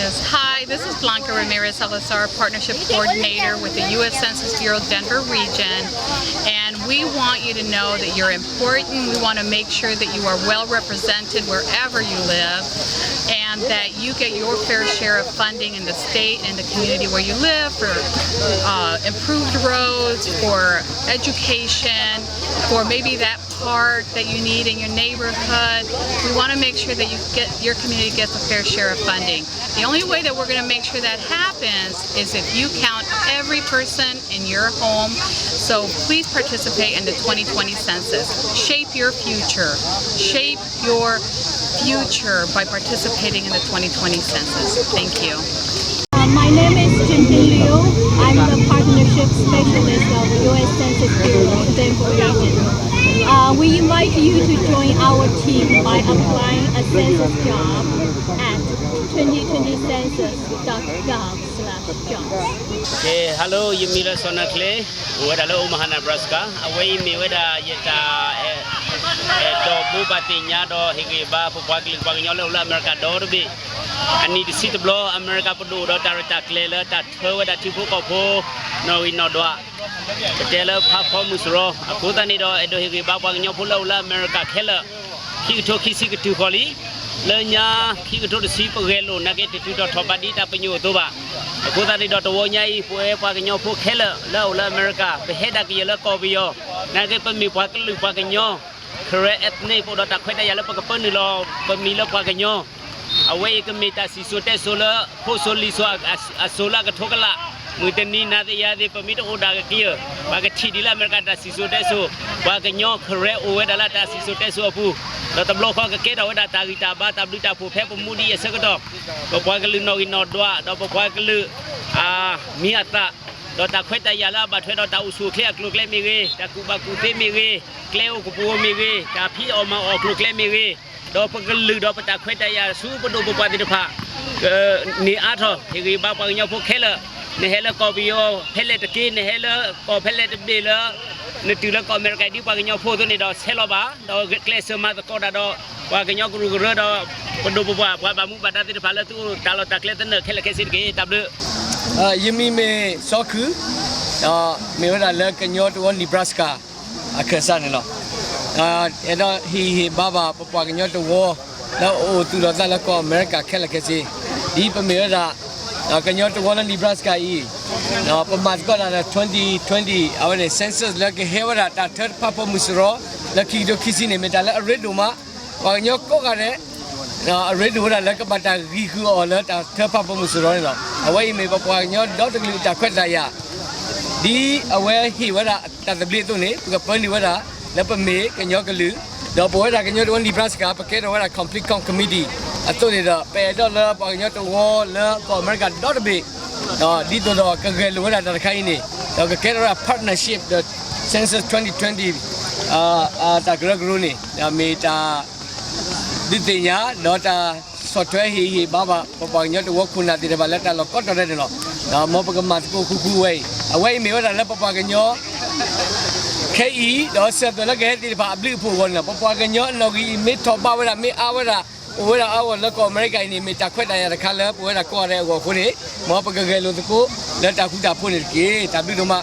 Hi, this is Blanca Ramirez Salazar, Partnership Coordinator with the U S Census Bureau Denver Region. And we want you to know that you're important. We want to make sure that you are well represented wherever you live and that you get your fair share of funding in the state and the community where you live for uh, improved roads, for education, for maybe that park that you need in your neighborhood. We want to make sure that you get your community gets a fair share of funding. The only way that we're going to make sure that happens is if you count every person in your home. So please participate in the twenty twenty census. Shape your future. Shape your future by participating in the twenty twenty census. Thank you. Uh, my name is Jinping Liu. I'm the partnership specialist of U S Census Bureau, Denver region. Uh, we invite you to join our team by applying a census job at twenty twenty census dot gov slash jobs. ကဲ hello ယမံၤလၢစီၤနၤချ့ အိၣ်ဝဲဒၣ်လၢ Omaha Nebraska အဝဲအံၤမ့ၢ်ဝဲဒၣ်ယတၢ် အဲၣ်ဒိးဘိးဘၣ်သ့ၣ်ညါဒီးဟ့ၣ်ဂံၢ်ဘါ ပပှၤကလုာ်ပှၤကညီလၢအိၣ်လၢအမဲရကၤဒီတဘ့ၣ် အနံၣ်တဆံတဘျီ အမဲရကၤပဒိၣ်ဒီးတၢ်ရဲၣ်တၢ်ကျဲၤလၢတၢ်ထၢဝဲဒၣ်ထံဖိကီၢ်ဖိ နီၣ်ဂံၢ်နီၣ်ဒွး ပတဲလၢဖးဖီမုၢ်စရီ အဃိသတးန့ၣ်ဒီး အဲၣ်ဒိးဟ့ၣ်ဂံၢ်ဘါပှၤကညီဖိလၢအိၣ်လၢအမဲရကၤခဲလၢာ် ခံကထိခံဆံကတုၤဃီၤလံ လၢညါခံကထိတဆံပဂဲၤလိာ် နာ်က့တတုၤထီၣ်ထီၣ်ဘးဒ်တၢ်ပညိၣ်အသိးဘၣ်. အဃိသတးန့ၣ်ဒီးတဝီညါအံၤ ပဝဲပှၤကညီဖိခဲလၢာ်လၢအအိၣ်လၢအမဲရကၤ ပဟဲဒၣ်ကယဲၢ်လၢကီၢ်ပယီၤ နာ်က့ပမ့ၢ်ပှၤကလုာ်ပှၤကညီ Karen ethnic ပအိၣ်ဒီးတၢ်ခွဲးတၢ်ယာ်လၢပကပၢနုာ်လီၤပမံၤလၢပှၤကညီ အဝဲအံၤကမ့ၢ်တၢ်စံၣ်စိၤတဲစိၤလၢ ဖိစိၤလံၤစိၤအစိၤလၢအကထိကလး မုၢ်တနံၤနၤသ့ၣ်ယၤသ့ၣ် ပမ့ၢ်တအိၣ်ဒၣ်ကယဲၢ် ပှၤကထံၣ်ဒ်လၢအမဲရကၤတၢ်စံၣ်စိၤတဲစိၤ ပှၤကညီ Karen အိၣ်ဝဲဒၣ်လၢတၢ်စံၣ်စိၤတဲစိၤအပူၤ ဒီးတဘျီဃီကကဲထီၣ်ဝဲဒၣ်တၢ်ဂံၢ်တၢ်ဘါတၢ်ဘျုးတၢ်ဖှိၣ်ဖဲပမူဒံးအဆၢကတီၢ် ပပှၤကလုာ်နီၣ်ဂံၢ်နီၣ်ဒွး ဒီးပပှၤကလုာ် မံၤအသး ဒီးတၢ်ခွဲးတၢ်ယာ်လၢအဘၣ်ထွဲဒီးတၢ်အိၣ်ဆူၣ်အိၣ်ချ့အကျိၤအကျဲမ့ၢ်ဂ့ၤ တၢ်ကူၣ်ဘၣ်ကူၣ်သ့မ့ၢ်ဂ့ၤ ကျဲအိၣ်ကပူၤဧိၤမ့ၢ်ဂ့ၤ တၢ်ဖံးအီၣ်မၤအီၣ်အကျိၤအကျဲမ့ၢ်ဂ့ၤ ဒီးပကလုာ်ဒီးပတၢ်ခွဲးတၢ်ယာ်ဆူပဒိၣ်ပပှၢ်သ့ၣ်တဖၣ် န့ၢ်အါထီၣ် ဟ့ၣ်ဂံၢ်ဘါပှၤကညီဖိခဲလၢာ် နဟဲလၢကီၢ်ပယီၤဖဲလဲၣ်တက့ၢ် နဟဲလၢကီၢ်ဖဲလဲၣ်တဘ့ၣ်လၢ နတုၤလၢကီၢ်အမဲရကၤဒ်ပှၤကညီဖိအသိးန့ၣ်ဒီး ဆဲးလီၤဘၣ် ဒီးကျဲးစၢးမၤသကိးတၢ်ဒီး ပှၤကညီကရူၢ်ကရၢဒီး ပဒိၣ်ပပှၢ် ပှၤဘၣ်မူဘၣ်ဒါသ့ၣ်တဖၣ်လၢသုအိၣ်တၢ်လီၢ်တၢ်ကျဲသနၢၣ်ခဲလၢာ်ခဲဆ့တက့ၢ် တၢ်ဘျုး ယမံၤမ့ၢ်စီၤခုၣ် မ့ၢ်ဝဲဒၣ်လၢကညီတဝီ Nebraska အခၢၣ်စးန့ၣ်လီၤ. အဲၣ်ဒိးဟ့ၣ်ဂံၢ်ဟ့ၣ်ဘါဘၣ် ပပှၤကညီတဝီ လၢအအိၣ်သူၣ်လီၤသးလၢကီၢ်အမဲရကၤခဲလၢာ်ခဲဆ့ ဒ်ပမ့ၢ်ဝဲဒၣ် ကညီတဝီလၢ Nebraska အံၤ ပမၤသကိးတၢ်ဒီး twenty twenty အဝဲန့ၣ် census လၢကဟဲဝဲဒၣ်တၢ်ထၢဖးဖီမုၢ်စရီ လၢခံကထိခံဆံန့ၣ် မ့ၢ်တၢ်လၢအရ့ဒိၣ်မး ပှၤကညီကိးဂၤဒဲး အရ့ဒိၣ်ဝဲဒၣ်လၢကဘၣ်တၢ်ဂံၢ်ဃုာ်အီၤလၢတၢ်ထၢဖးဖီမုၢ်စရီန့ၣ်လီၤ. အဝဲအံၤမ့ၢ်ပပှၤကညီဒီတကလုာ်တၢ်ခွဲးတၢ်ယာ် ဒ်အဝဲဟ့ၣ်ဝဲဒၣ်တၢ်သဘျ့အသိးန့ၣ် ပကပၢနုာ်ဝဲဒၣ် လၢပမ့ၢ်ကညီကလုာ် ဒီးပဝဲဒၣ်ကညီတဝီ Nebraska ပကဲထီၣ်ဝဲဒၣ် Complete Count Committee အသိးန့ၣ်ဒီး ပအဲၣ်ဒိးလၢပှၤကညီတဝီလၢကီၢ်အမဲရကၤဒီတဘ့ၣ် ဒ်သိးဒီးကဂဲၤလိာ်ဝဲဒၣ်တၢ်တခါအံၤန့ၣ် ဒီးကကဲထီၣ်ဝဲဒၣ် partnership ဒီး census twenty twenty တၢ်ကရၢကရိန့ၣ် မ့ၢ်တၢ် ဒုးသ့ၣ်ညါ ဒီးတၢ်ဆီၣ်ထွဲဟ့ၣ်ဂံၢ်ဟ့ၣ်ဘါဘၣ် ပပှၤကညီတဝီခိၣ်နၢ်သ့ၣ်တဖၣ်လၢတၢ်လီၢ်ကိးတီၤဒဲးန့ၣ်လီၤ. မ်ပကမၤသကိးဃူဃူဝဲအံၤ အဝဲအံၤမ့ၢ်ဝဲဒၣ်လၢပပှၤကညီ ခဲအံၤ ဒီးစၢၤသွဲၣ်လၢကဟဲသ့ၣ်တဖၣ်အဘျုးအဖှိၣ်အဂီၢ်န့ၣ်လီၤ. ပပှၤကညီနီၣ်ဂံၢ်အံၤ မ့ၢ်ထီၣ်ဘးဝဲဒၣ် မ့ၢ်အါဝဲဒၣ် အိၣ်ဝဲဒၣ်အါဂီၢ်လၢကီၢ်အမဲရကၤအံၤန့ၣ် မ့ၢ်တၢ်ခွဲးတၢ်ယာ်တခါလၢပဝဲဒၣ်ကိးဂၤဒဲးအဂီၢ်အဃိန့ၣ် မ်ပကဂဲၤလိာ်သကိးလၢတၢ်ဃူတၢ်ဖိးန့ၣ်တက့ၢ်. တၢ်ဘျုးဒိၣ်မး.